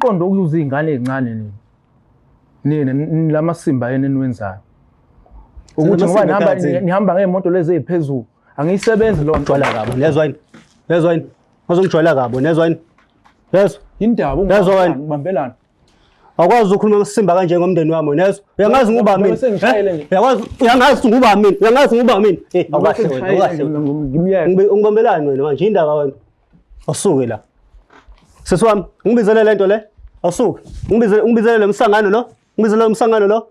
Qonda ukuzuza iy'ngane ey'ncane nina. Nina lamasimba yena eniwenzayo. Ukuthi ngoba nihamba nihamba ngey'moto lezi ey'phezulu. Angiyisebenzi loo nto. Jwayela kabi, nezwa yini? Nezwa yini? Uzongijwayela kabi, nezwa yini? Yezwa? Indaba Nezwa wena? ungibambelana. Awukwazi ukukhuluma ngesimba kanje ngomndeni wami, nezwa? Uyangazi nguba mina. Sengishayele nje. Uyakwazi uyangazi nguba mina, uyangazi nguba mina. Eh, awukahle wena, awukahle. Ngimyeke. Ungibambelani wena manje indaba wena? Awusuke la. Sisi wami, ungibizele lento le. Awusuke. Ungibizele ungibizele lo msangano lo. Ungibizele lo msangano lo.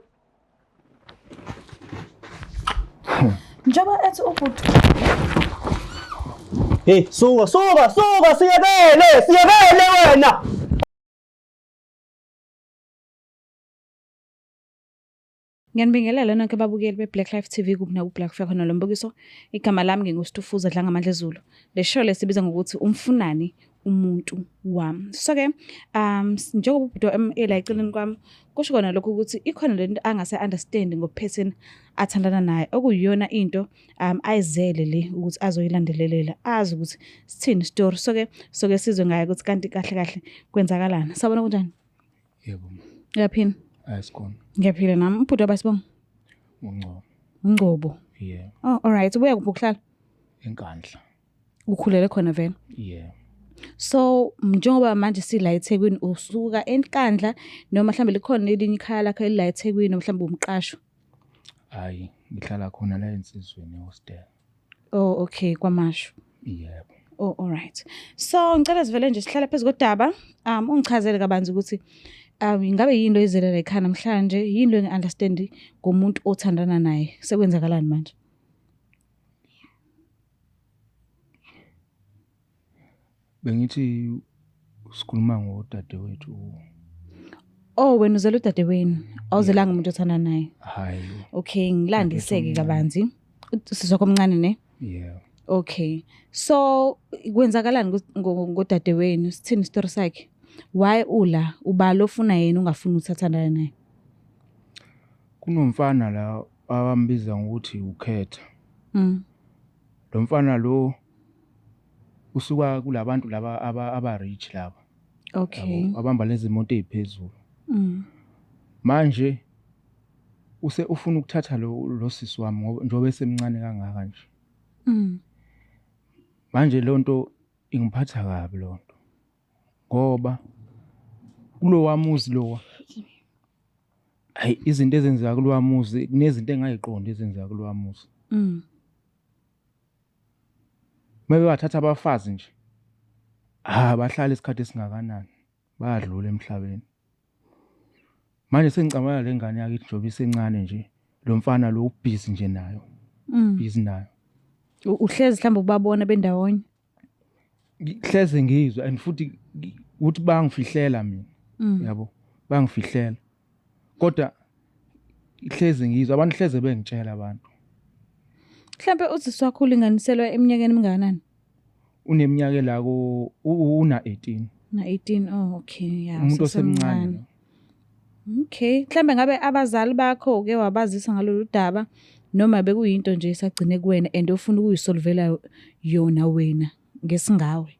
Njengoba ethi ubhuti Hey, suka, suka, suka, siyekele, siyekele wena. Ngiyanibingelela nonke babukeli be-Black Life TV kuphi nakuphi la kufika khona lo mbukiso. Igama lami nginguStufuza Dlangamandla Zulu. Le show lesibiza ngokuthi umfunani umuntu wami. So-ke um njengoba ubhuti wami ela eceleni kwami kusho kona lokho ukuthi ikhona lento angase understand ngophetheni athandana naye okuyiyona into um ayizele le ukuthi azoyilandelelela azi ukuthi sithini story. So-ke soke sizwe ngaye ukuthi kanti kahle kahle kwenzakalani. Sawubona kunjani? Yebo. Uyaphila? Ayisikhona. Ngiyaphila nami. Ubhuti wabasibonga? UNgcobo. UNgcobo. Yeah. Oh, all right. Ubuya kuphi ukuhlala? Enkandla. Ukhulele khona vele? Yeah. So njengoba manje sila eThekwini usuka eNkandla noma mhlambe likhona elinye ikhaya lakho elila eThekwini noma mhlambe umqasho? Hayi, ngihlala khona la ensizweni ehostel. Oh okay, kwaMashu. Yebo. Oh all right. So ngicela sivele nje sihlale phezu kodaba. Ungichazele kabanzi ukuthi ingabe yini lo izele la ekhaya namhlanje, yini lo engi-understand ngomuntu othandana naye. Sekwenzakalani manje? Bengithi sikhuluma ngodadewethu. Oh wena uzela udadewenu, awuzelanga umuntu othandana naye. Hayi. Okay, ngilandiseke kabanzi. Usisi wakho omncane ne? Yeah. Okay. So kwenzakalani ngodadewenu? Sithini isitori sakhe? Why ula ubala ofuna yena ungafuni ukuthi athandane naye? Kunomfana la abambiza ngokuthi ukhetha. Lo mfana lo usuka kulabantu laba aba rich laba. Okay. Abamba lezi moto eziphezulu. Manje use ufuna ukuthatha lo lo sisi wami ngoba njengoba esemncane kangaka nje. Manje le nto ingiphatha kabi lo nto. Ngoba kulowa muzi lowa hayi izinto ezenzeka kulowa muzi kunezinto engayiqondi ezenzeka kulowa muzi. Uma bebathatha abafazi nje ha bahlala isikhathi esingakanani bayadlula emhlabeni. Manje sengicabanga le ngane yakithi njengoba isencane nje lo mfana lo ubhizi nje nayo. Busy nayo. Uhlezi mhlawumbe ubabona bendawonye? Hleze ngizwa and futhi ukuthi bangifihlela mina. Yabo bangifihlela. Kodwa hleze ngizwa abantu hleze bengitshela abantu. Mhlambe usisi wakho ulinganiselwa eminyakeni emingakanani? Uneminyaka la ko una 18. Na 18. Oh okay, yeah. Umuntu osemncane. Okay, mhlambe ngabe abazali bakho uke wabazisa ngalolu daba noma bekuyinto nje esagcine kuwena and ofuna ukuyisolvela yona wena ngesingawe?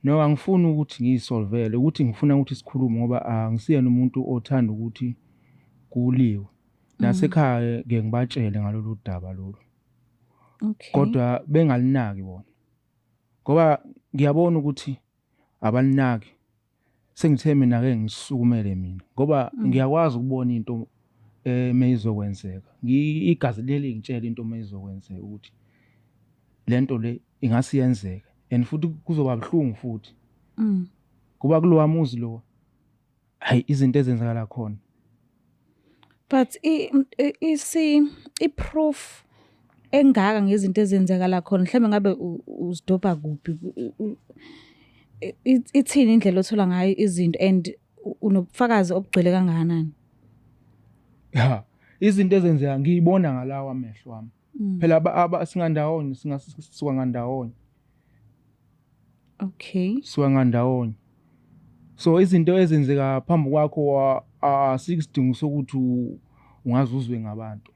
No, angifuni ukuthi ngiyisolvele, ukuthi ngifuna ukuthi sikhulume ngoba angisiyena umuntu othanda ukuthi kuliwe. Nasekhaya ke ngibatshele ngalolu daba lolu. Okay. Kodwa bengalinaki bona. Ngoba ngiyabona ukuthi abalinaki. Sengithe mina ke ngisukumele mina ngoba ngiyakwazi ukubona into emeyizokwenzeka. Igazi leli ngitshela into emeyizokwenzeka ukuthi lento le ingase yenzeke and futhi kuzoba buhlungu futhi. Kuba kulowa muzi lo hayi izinto ezenzakala khona. But isi i-proof engaka ngezinto ezenzakala khona mhlawumbe ngabe uzidobha kuphi ithini indlela othola ngayo izinto and unobufakazi obugcwele kangakanani? Ya, izinto ezenzeka ngiyibona ngalawa amehlo wami. Phela aba singandawonye singasuka ngandawonye. Okay. Suka ngandawonye. So izinto ezenzeka phambi kwakho asikisidingo sokuthi ungaze uzwe ngabantu.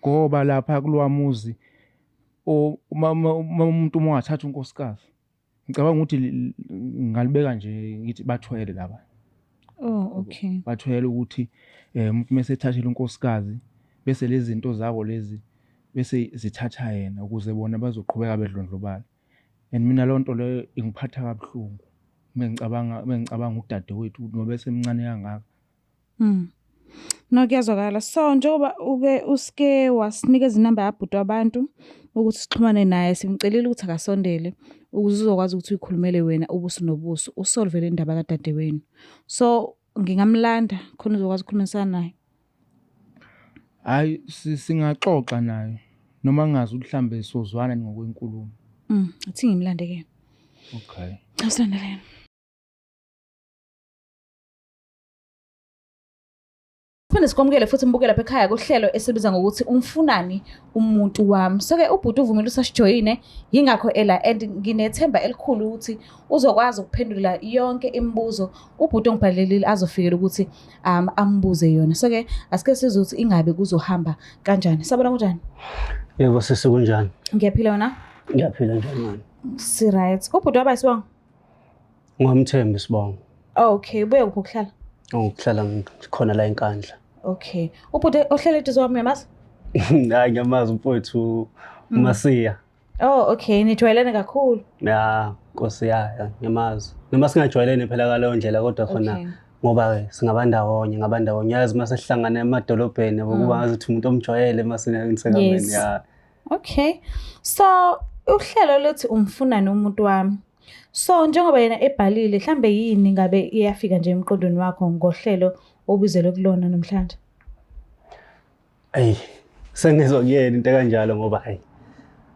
Ngoba lapha kulowa muzi uma umuntu uma ungathatha unkosikazi. Ngicabanga ukuthi ngalibeka nje ngithi bathwele laba. Oh, okay. Bathwele ukuthi umuntu mese ethathile unkosikazi bese lezi zinto zabo lezi bese zithatha yena ukuze bona bazoqhubeka bedlondlobala. And mina leyo nto leyo ingiphatha kabuhlungu mengicabanga udadewethu ukuthi ngoba esemncane kangaka. No, kuyazwakala. So njengoba uke usike wasinikeza inamba yabhuti wabantu ukuthi sixhumane naye, simcelile ukuthi akasondele ukuze uzokwazi ukuthi uyikhulumele wena ubuso nobuso, usolve le ndaba kadadewenu. So ngingamlanda khona uzokwazi ukukhulumisana naye. Hhayi, singaxoxa naye noma ngingazi ukuthi mhlambe sozwana ngokwenkulumo. Athi ngimlande ke. Okay. Cha, silandelene. Siphinde sikwamukele futhi mbukela lapha ekhaya kuhlelo esibiza ngokuthi umfunani umuntu wami. So-ke ubhuti uvumile usasijoyine, yingakho ela, and nginethemba elikhulu ukuthi uzokwazi ukuphendula yonke imibuzo ubhuti ongibhalelile azofikela ukuthi ambuze yona. So-ke asike sizwe ukuthi ingabe kuzohamba kanjani. Sabona, kunjani? Yebo sisi, kunjani? Ngiyaphila, wena? Ngiyaphila, njani wena? Si right. Ubhuti waba isibongo? Ngwamthemba isibongo. Oh, okay, ubuye kuphi ukuhlala? Ukuhlala ngikhona la eNkandla. Okay. Ubhuti ohlele eduze kwami uyamazi? Hayi, ngiyamazi umfowethu uMasiya. Oh, okay, nijwayelene kakhulu. Ya, Nkosi ya, ngiyamazi. Noma singajwayelene phela ngaleyo ndlela kodwa khona ngoba ke singabandawonye, ngabandawonye. Yazi mase sihlangana emadolobheni kuba ngazuthi umuntu omjwayele mase nisekameni ya. Okay. So uhlelo luthi umfunani umuntu wami. So njengoba yena ebhalile, mhlambe yini ngabe iyafika nje emqondweni wakho ngohlelo obizelwe kulona namhlanje? Eyi, sengizwa kuyena into kanjalo ngoba hayi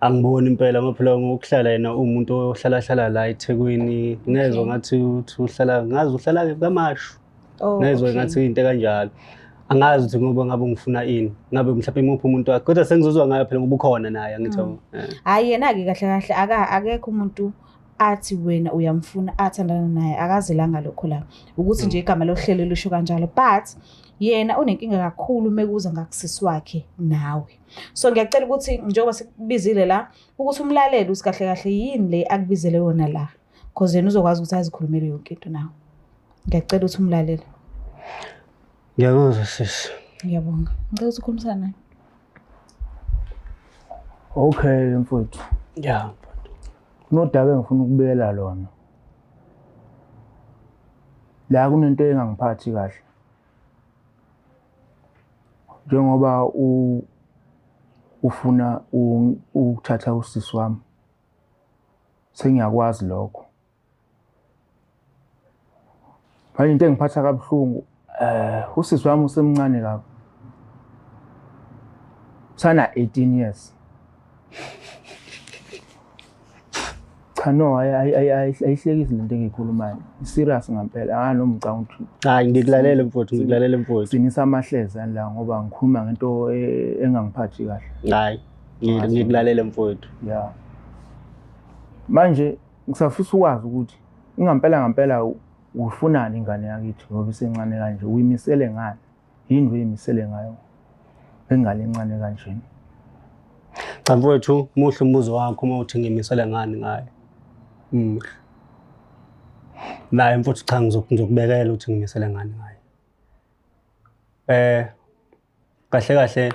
angiboni impela ngoba phela ngokuhlala yena umuntu ohlala hlala la eThekwini, ngezwe ngathi uthi uhlala, ngazi uhlala KwaMashu. Oh, Ngezwe okay. ngathi into kanjalo. Angazi ukuthi ngoba ngabe ngifuna ini, ngabe mhlawumbe imuphi umuntu wakhe, kodwa sengizozwa ngayo phela ngoba ukhona naye, angithi yabo. Hayi, yena-ke kahle kahle akekho umuntu athi wena uyamfuna athandana naye, akazelanga lokho la. Ukuthi nje igama lohlelo lisho kanjalo, but yena unenkinga kakhulu mekuza ngakusisi wakhe nawe. So ngiyacela ukuthi njengoba sikubizile la ukuthi umlalele ukuthi kahle kahle yini le akubizele yona la, cause yena uzokwazi ukuthi azikhulumele yonke into nawe. Ngiyacela ukuthi umlalele. Ngiyakuzwa sisi. Ngiyabonga. Ngicela ukuthi ukhulumisane naye. Okay mfowethu. Ya. Kunodaba engifuna ukubuyela lona. La kunento engangiphathi kahle. Njengoba ufuna ukuthatha usisi wami, sengiyakwazi lokho. Manje into engiphatha kabuhlungu, usisi wami usemncane kabi. Usana 18 years. Cha no, ayihlekisi lento engiyikhulumayo. I-serious ngempela. Ah noma ngicabanga ukuthi Hayi, ngikulalela mfowethu, ngikulalela mfowethu. Sinisa amahleza la ngoba ngikhuluma ngento engangiphathi kahle. Hayi, ngikulalela mfowethu. Yeah. Manje ngisafisa ukwazi ukuthi ingampela ngampela ufunani ingane yakithi ngoba isencane kanje, uyimisele ngani? Yini uyimisele ngayo engane encane kanjena? Cha mfowethu, muhle umbuzo wakho uma uthi ngimisele ngani ngayo. Naye mfowethu, cha, ngizokubekela ukuthi ngimisele ngani ngayo. Kahle kahle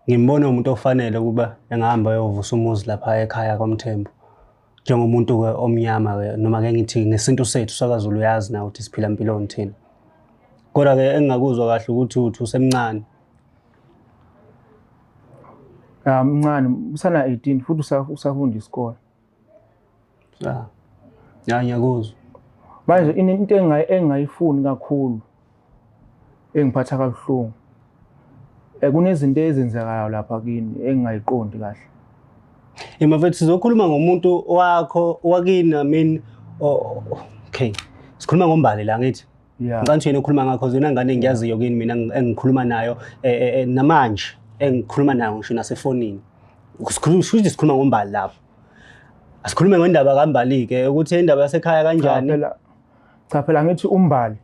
ngimbona umuntu ofanele ukuba engahamba ayovusa umuzi lapha ekhaya kwaMthembu. Njengomuntu-ke omnyama-ke, noma-ke ngithi ngesintu sethu sakaZulu, uyazi nawe ukuthi siphila mpiloni thina. Kodwa-ke engingakuzwa kahle ukuthi uthi usemncane. Ya, mncane, usana 18 futhi usafunda isikole. Ya. Ya, ngiyakuzwa. Manje into engingayifuni kakhulu engiphatha kabuhlungu, kunezinto ezenzekayo lapha kini engingayiqondi kahle. Mafethu, sizokhuluma ngomuntu wakho wakini, I mean, oh, okay. Sikhuluma ngoMbali la, ngithi. Yeah. Ngicela ukuthi yena ukhuluma ngakho, yona ngane engiyaziyo kini mina engikhuluma nayo, namanje engikhuluma nayo ngisho nasefonini. Sikhuluma, shuthi sikhuluma ngoMbali lapho. Asikhulume ngendaba kaMbali ke, ukuthi indaba yasekhaya kanjani? Cha phela, cha phela ngithi uMbali.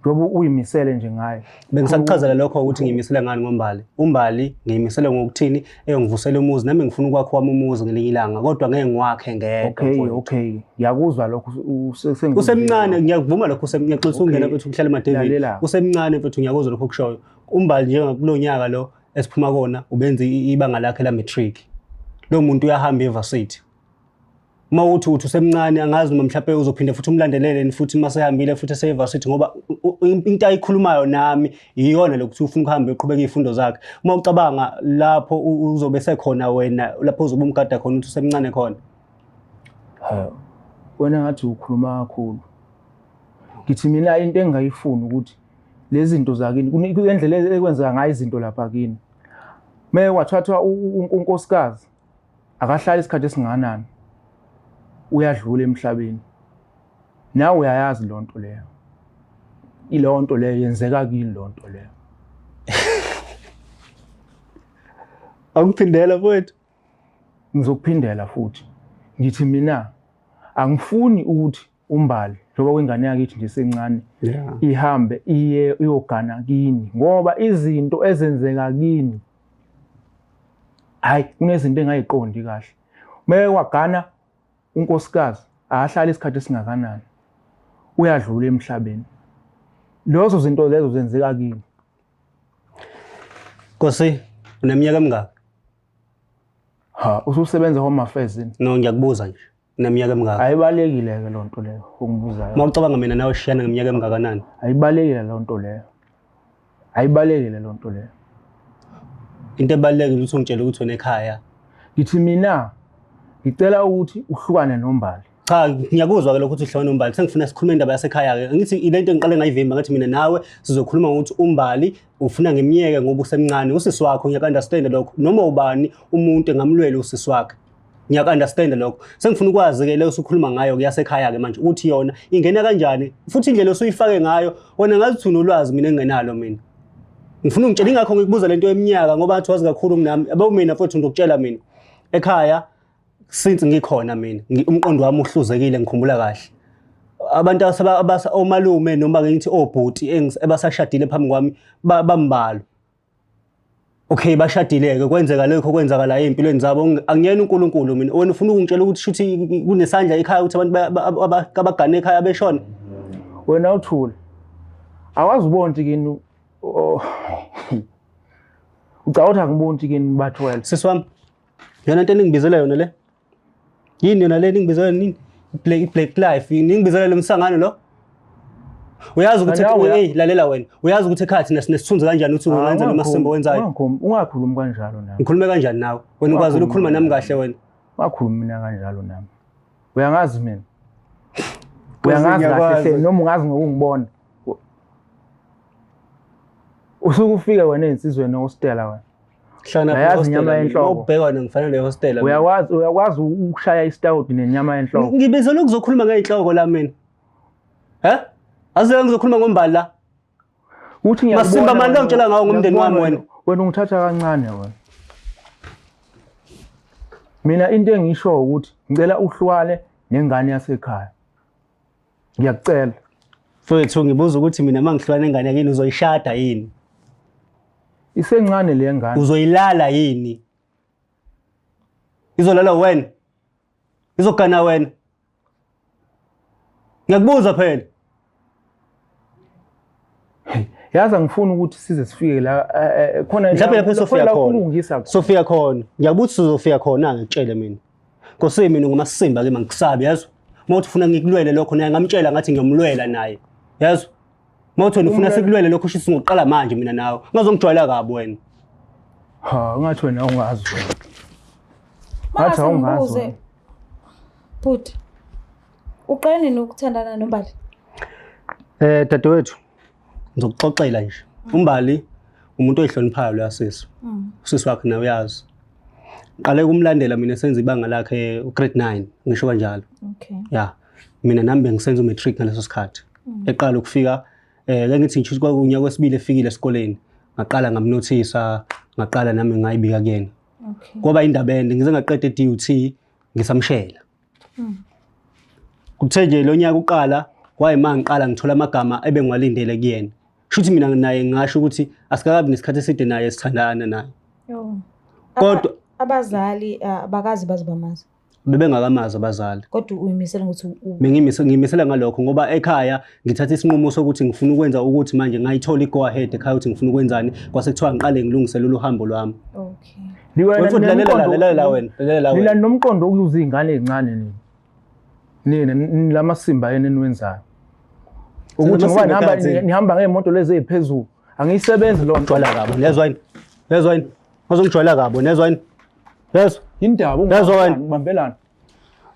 Njengoba uyimisele nje ngayo. Bengisakuchazela lokho ukuthi ngiyimisele ngani ngoMbali. UMbali ngiyimisele ngokuthini eyongivusela umuzi nami ngifuna ukwakha wami umuzi ngelinye ilanga kodwa ngeke ngiwakhe ngedwa. Okay, mfowethu. okay. Ngiyakuzwa lokho Usemncane ngiyakuvuma lokho ngiyaxolisa ukungena mfethu ukuhlala emadevini. Lalela. Usemncane mfethu ngiyakuzwa lokho okushoyo. UMbali njengakulo nyaka lo esiphuma kona ubenza ibanga lakhe la matric. Lo muntu uyahamba evarsity. Uma uthi uthi usemncane angazi noma mhlawumbe uzophinde futhi umlandelele futhi uma sehambile futhi eseyivasithi ngoba into ayikhulumayo nami iyona lokuthi ufuna ukuhamba eqhubeka iy'fundo zakhe. Uma ucabanga lapho uzobe sekhona wena lapho uzobe umgada khona ukuthi usemncane khona. Wena ngathi ukhuluma kakhulu. Ngithi mina into engingayifuni ukuthi lezi zinto zakini kunendlela ekwenzeka ngayo izinto lapha kini. Meke kwathathwa unkosikazi akahlali isikhathi esingakanani uyadlula emhlabeni. Nawe uyayazi leyo nto leyo. Ileyo nto leyo yenzeka kini leyo nto leyo. Awungiphindela mfowethu. Ngizokuphindela futhi. Ngithi mina angifuni ukuthi uMbali njengoba kwingane yakithi nje sencane ihambe iye iyogana kini ngoba izinto ezenzeka kini hayi kunezinto engayiqondi kahle. Meke wagana unkosikazi akahlali isikhathi esingakanani uyadlula emhlabeni. Lezo zinto lezo zenzeka kini. Nkosi, uneminyaka emingaki? Ha, ususebenza home affairs yini? No, ngiyakubuza nje. Uneminyaka emingaki? Ayibalekile ke lonto leyo ongibuzayo. Uma ucabanga mina nawe shiyana ngeminyaka emingakanani? Ayibalekile lonto leyo. Ayibalekile lonto leyo. Into ebalulekile ukuthi ungitshele ukuthi wena ekhaya. Ngithi mina ngicela ukuthi uhlukane noMbali. Cha, ngiyakuzwa ke lokho ukuthi uhlukane noMbali. Sengifuna sikhulume indaba yasekhaya ke. Ngithi ile nto engiqale ngayivimba ngathi mina nawe sizokhuluma ngokuthi uMbali ufuna ngimyeke ngoba usemncane. Usisi wakho ngiyaku-understand lokho. Noma ubani umuntu engamlwela usisi wakhe. Ngiyaku-understand lokho. Sengifuna ukwazi ke leyo osukhuluma ngayo ke yasekhaya ke manje ukuthi yona ingena kanjani futhi indlela osuyifake ngayo wena ngazi ukuthi unolwazi mina engingenalo mina. Ngifuna ungitshele ingakho ngikubuza lento yeminyaka ngoba athi wazi kakhulu kunami. Yabo mina futhi ngizokutshela mina. Ekhaya since ngikhona mina umqondo wami uhluzekile ngikhumbula kahle. Abantu abasa omalume noma ke ngithi obhuti ebasashadile phambi kwami bambalwa. Okay bashadile-ke kwenzeka lokho okwenzakalayo ey'mpilweni zabo angiyena uNkulunkulu mina wena ufuna ukungitshela ukuthi shuthi kunesandla ekhaya ukuthi abantu abagane ekhaya beshona. Wena uthule. Awazi ubona ukuthi kini ucabanga ukuthi angiboni ukuthi kini bathwele. Sisi wami yona into eningibizela yona le Yini yona le ningibizela nini? Black Black Life ningibizela lo msangano lo? Uyazi ukuthi hey lalela wena. Uyazi ukuthi ekhaya thina sinesithunzi kanjani ukuthi ungenza noma simbo wenzayo. Ungakhulumi kanjalo nami. Ngikhulume kanjani nawe? Wena ukwazi ukukhuluma nami kahle wena. Ungakhulumi mina kanjalo nami. Uyangazi mina. Uyangazi kahle hle noma ungazi ngokungibona. Usuke ufike wena ezinsizweni hostela wena. Hlana Uyayazi inyama yenhloko. Ubheka wena ngifanele hostela. Uyakwazi uyakwazi ukushaya isitawudi nenyama yenhloko. Ngibizelwe ukuzokhuluma ngeyinhloko la mina. He? Azeke ngizokhuluma ngombali la. Uthi ngiyakubona. Masimba mani ongitshela ngawo ngomndeni wami wena. Wena ungithatha kancane wena. Mina into engisho ukuthi ngicela uhlukane nengane yasekhaya. Ngiyakucela. Mfowethu ngibuza ukuthi mina uma ngihlukana nengane yakini uzoyishada yini? Isencane le ngane. Uzoyilala yini? Izolala wena? Izogana wena? Ngiyakubuza phela. Yazi angifuni ukuthi size sifike la eh, eh, khona Mhlawumbe lapho sofika la khona. kulungisa khona. Sofika khona. Ngiyakubuza ukuthi sizofika khona ngikutshele mina. Nkosi mina ngumasimba ke mangikusabi yazi. Uma uthi ufuna ngikulwele lokho naye ngamtshela ngathi ngiyomlwela naye. Yazi? Uma uthi wena ufuna sikulwele lokho usho singoqala manje mina nawe. Ungazongijwayela kabi wena. Ha, ungathi wena ungazi wena. Ngathi Mase awungazi ngibuze wena. bhuti uqale nini ukuthandana noMbali? Eh dadewethu ngizokuxoxela nje. UMbali umuntu oyihloniphayo lo sisi. Usisi wakhe nawe uyazi. Ngiqale ukumlandela mina senza ibanga lakhe ugrade 9 ngisho kanjalo. Okay. Ya. Mina nami bengisenza umatric ngaleso sikhathi. Eqala ukufika ke ngithi ngisho kwakunyaka wesibili efikile esikoleni. Ngaqala ngamnothisa, ngaqala nami ngayibika kuyena. Okay. Kwaba indaba ende ngize ngaqeda e-DUT ngisamshela. Kuthe nje lo nyaka uqala Kwaye uma ngiqala ngithola amagama ebengiwalindele kuyena. Shuthi mina naye ngingasho ukuthi asikakabi nesikhathi eside naye sithandana naye. Yo. Kodwa Abazali abakazi baze bamazi. Bebengakamazi abazali. Kodwa uyimisela ngokuthi Bengiyimisela ngalokho ngoba ekhaya ngithatha isinqumo sokuthi ngifuna ukwenza ukuthi manje ngayithola i-go ahead ekhaya ukuthi ngifuna ukwenzani, kwase kuthiwa ngiqale ngilungise lolu hambo lwami. Okay. Wena Futhi lalela la, lalela la wena, lalela la Nina wena. nomqondo wokuzuza iy'ngane ey'ncane nina. Nina lamasimba yena eniwenzayo. Ukuthi ngoba Amasimba nihamba ekhaya thina. nihamba ngey'moto lezi ey'phezulu. Angiyisebenzi loo nto. Ngijwayela kabi, niyezwa yini? Niyezwa yini? Uzongijwayela kabi, niyezwa yini? Yezwa? Indaba Yezwa wena. ungibambelana.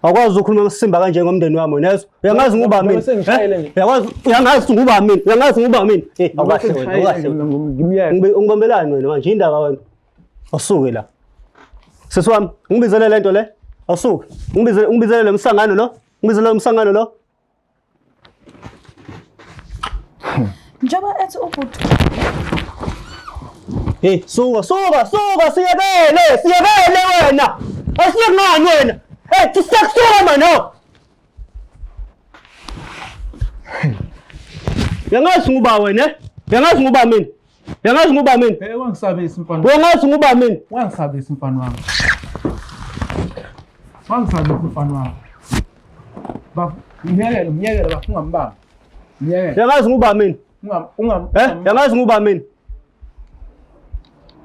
Awukwazi ukukhuluma ngesimba kanje ngomndeni wami wena, yezwa? Uyangazi nguba mina. Sengishayele nje. Uyakwazi uyangazi nguba mina. Uyangazi nguba mina. Eh, awukahle wena, awukahle. Ngimyeke. Ungibambelani wena manje indaba wena. Awusuke la. Sisi wami, ungibizele lento le. Awusuke. Ungibizele lo msangano lo. Ungibizele lo msangano lo. Njengoba ethi ubhuti Hey, suka, suka, suka, siyekele, siyekele wena. Asiyeke ngani wena? Hey, siyakusuka manje. No. Uyangazi nguba wena? Eh? Uyangazi nguba mina? Uyangazi nguba mina? Hey, wangisabisa mfana. Uyangazi nguba mina? Wangisabisa mfana wami. Wangisabisa mfana wami. Baf, myekele, myekele baf, ungambambi. Myekele. Uyangazi nguba mina? Ungam ungam. Eh? Uyangazi nguba mina?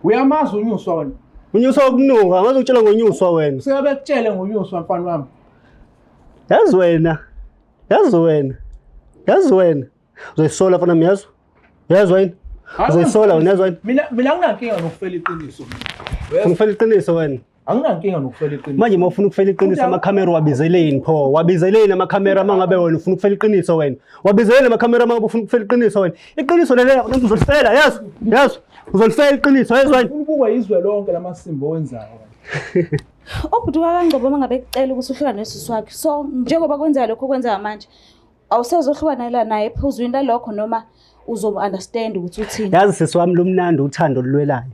Uyamazi unyuswa wena. Unyuswa ukunuka, angazi ukutshela ngonyuswa wena. Sekabe kutshele ngonyuswa mfana wami. Yazi wena. Yazi wena. Yazi wena. Uzoyisola mfana wami, yazi? Uyezwa yini? Uzoyisola wena, uyezwa yini? Mina anginankinga nokufela iqiniso. Ufuna ukufela iqiniso wena. Anginankinga nokufela iqiniso. Manje uma ufuna ukufela iqiniso amakhamera wabizeleni pho? Wabizeleni amakhamera uma ngabe wena ufuna ukufela iqiniso wena? Wabizeleni amakhamera uma ngabe ufuna ukufela iqiniso wena? Iqiniso leli uzolifela, yezwa? Yezwa? Uzolifela iqiniso, yezwa yini? Ufuna ukubukwa izwe lonke lamasimba owenzayo. Ubhuti wakaNgcobo uma ngabe ekucela ukuthi uhlukane nosisi wakhe. So njengoba kwenzeka lokho okwenzeka manje, awusezohlukana naye ephuzwini lalokho noma uzomu-understand ukuthi uthini? Yazi sisi wami lumnandi uthando olulwelayo.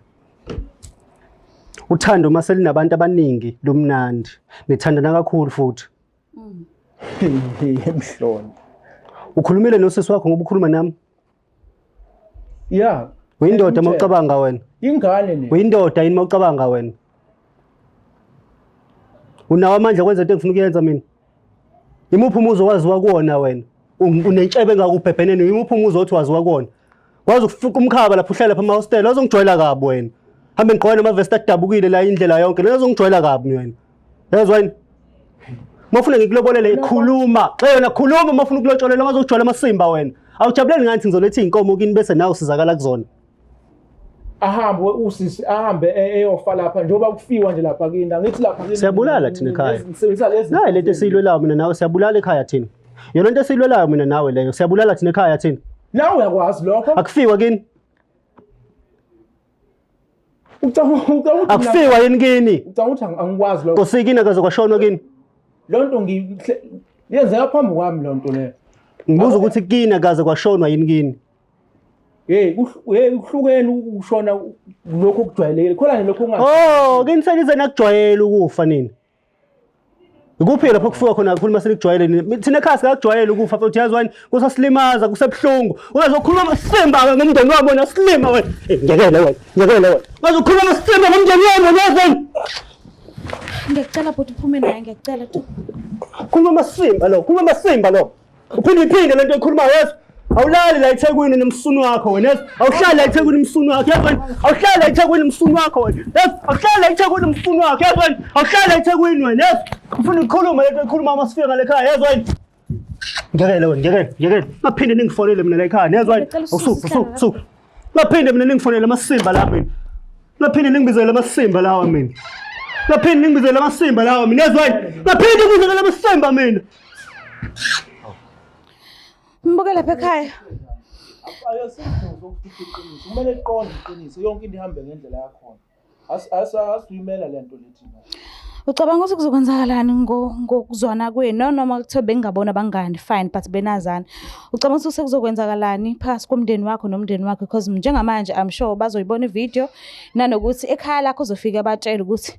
Uthando uma selinabantu abaningi lumnandi. Nithandana kakhulu futhi. Emhlolo. Ukhulumile nosisi wakho ngoba ukhuluma nami? Yeah. Uyindoda uma ucabanga wena. Ingane le. Uyindoda yini uma ucabanga wena? Unawo amandla okwenza into engifuna ukuyenza mina? Imuphi umuzi owaziwa kuwona wena? Unentshebe engakubhebheneni, imuphi umuzi othi waziwa kuwona? Kwazi ukufuqa umkhaba lapho uhlala lapha emahostela, wazongijwayela kabi wena. Hambe ngigqoke namavesti adabukile la indlela yonke, lena wazongijwayela kabi wena. Yezwa yini? Uma ufuna ngikulobolele khuluma. Xe wena khuluma uma ufuna ukulotsholelwa ungazokujwayela amasimba wena. Awujabuleli ngani ukuthi ngizoletha iy'nkomo kini bese nawe usizakala kuzona? Ahambe usisi ahambe eyofa lapha njengoba kufiwa nje lapha kini angithi lapha kini Siyabulala thina ekhaya. Nisebenzisa lezi Nayi lento esiyilwelayo mina nawe siyabulala ekhaya thina. Yona into esiyilwelayo mina nawe leyo siyabulala thina ekhaya thina. Nawe uyakwazi lokho. Akufiwa kini. Ucabanga ukuthi Akufiwa yini kini? Ucabanga ukuthi angikwazi lokho. Nkosi kini akaze kwashonwa kini. Loo nto yenzeka phambi kwami loo nto leyo. Ngibuza ukuthi kini akaze kwashonwa yini kini? Hey, kuhlukene ukushona lokho okujwayelekile. Khona nje lokho ongazi. Oh, kini senize nakujwayela ukufa nini? Ikuphi lapho kufiwa khona kakhulu uma senikujwayele nini? Thina ekhaya sikakujwayele ukufa futhi yazi wani kusasilimaza kusebuhlungu. Ungazokhuluma amasimba ke ngomndeni wami wena silima wena. Eh, ngiyekele wena, ngiyekele wena. Ungazokhuluma amasimba ngomndeni wami wena yazi wani. Ngiyacela bhuti uphume naye, ngiyacela tu. Khuluma amasimba lo, khuluma amasimba lo. Uphinde uyiphinde lento oyikhulumayo yezwa. Awulali la eThekwini nomsunu wakho wena yezwa. Awuhlali la eThekwini umsunu wakho yezwa wena. Awuhlali la eThekwini umsunu wakho wena. Yezwa. Awuhlali la eThekwini umsunu wakho yezwa wena. Awuhlali la eThekwini wena yezwa. Ufuna ukukhuluma lento oyikhuluma uma sifika ngale ekhaya yezwa wena. Ngiyekele wena, ngiyekele, ngiyekele. Ngaphinde ningifonele mina la ekhaya yezwa wena. Ngicela ususe Usuku, isihlalo usuku, usuku. Ngaphinde mina ningifonele amasimba la mina. Ngaphinde ningibizele amasimba lawa mina. Ngaphinde ningibizele amasimba lawa mina yezwa wena. Ngaphinde ngibizele amasimba mina. Mbuke lapha ekhaya. Ayosidingo sokufihla iqiniso. Kumele liqonde iqiniso yonke into ihambe ngendlela yakhona. Asiyimela le nto le thina. Ucabanga ukuthi kuzokwenzakalani ngokuzwana kwenu noma kuthiwa bengingabona abangani fine but benazana. Ucabanga ukuthi sekuzokwenzakalani phakathi komndeni wakho nomndeni wakhe because njengamanje I'm sure bazoyibona ivideo nanokuthi ekhaya lakho uzofika batshele ukuthi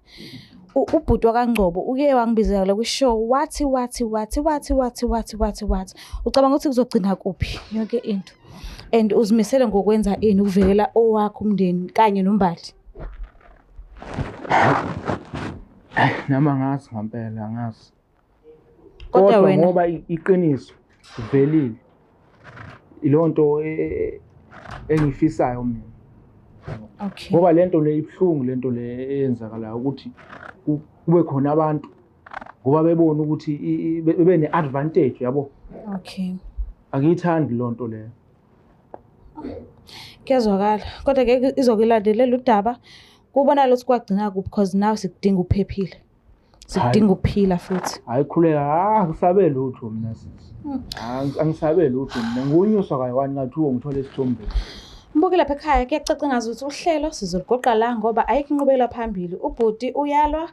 Ubhuti wakaNgcobo uke wangibizela la kwi-show wathi wathi wathi wathi wathi wathi wathi wathi. Ucabanga ukuthi kuzogcina kuphi yonke into? And uzimisele ngokwenza ini ukuvikela owakho umndeni kanye noMbali? Hayi, nami angazi ngampela, angazi. Kodwa Kodwa wena ngoba iqiniso velile, ileyo nto engiyifisayo mina. Okay. Ngoba le nto le ibuhlungu, le nto le eyenzakalayo ukuthi kube khona abantu ngoba bebona ukuthi bebe ne-advantage, yabo. Okay. Angiyithandi leyo nto leyo. Kuyazwakala. Kodwa ke izokulandelela udaba kubona ukuthi kwagcina kuphi because now sikudinga uphephile. Sikudinga ukuphila futhi. Hhayi, khuleka, angisabe lutho mina sisi. Angisabe lutho mina, ngunyuswa kayi-one kathiwa ngithole esithombeni. Mbuki lapha ekhaya kuyacaca ngazuthi uhlelo sizolugoqa la ngoba ayikho inqubekela phambili. Ubhuti uyalwa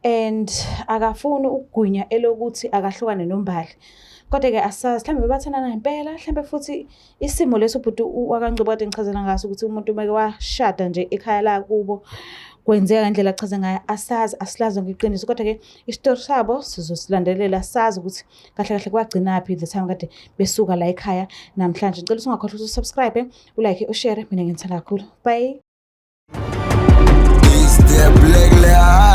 and akafuni ukugwinya elokuthi akahlukane noMbali. Kodwa ke asazi mhlawumbe bebathandana ngempela, mhlawumbe futhi isimo leso ubhuti wakaNgcobo kade ngichazela ngaso ukuthi umuntu umeke washada nje ekhaya lakubo kwenzeka ngendlela achaze ngayo, asazi, asilazi lonke iqiniso. Kodwa ke isitori sabo sizosilandelela sazi ukuthi kahle kahle kwagcinaphi the time kade besuka la ekhaya namhlanje. Ngicela ungakhohlwa ukuthi usubscribe, ulike, ushare. Mina ngithanda kakhulu. Bye. It's the Black Lives.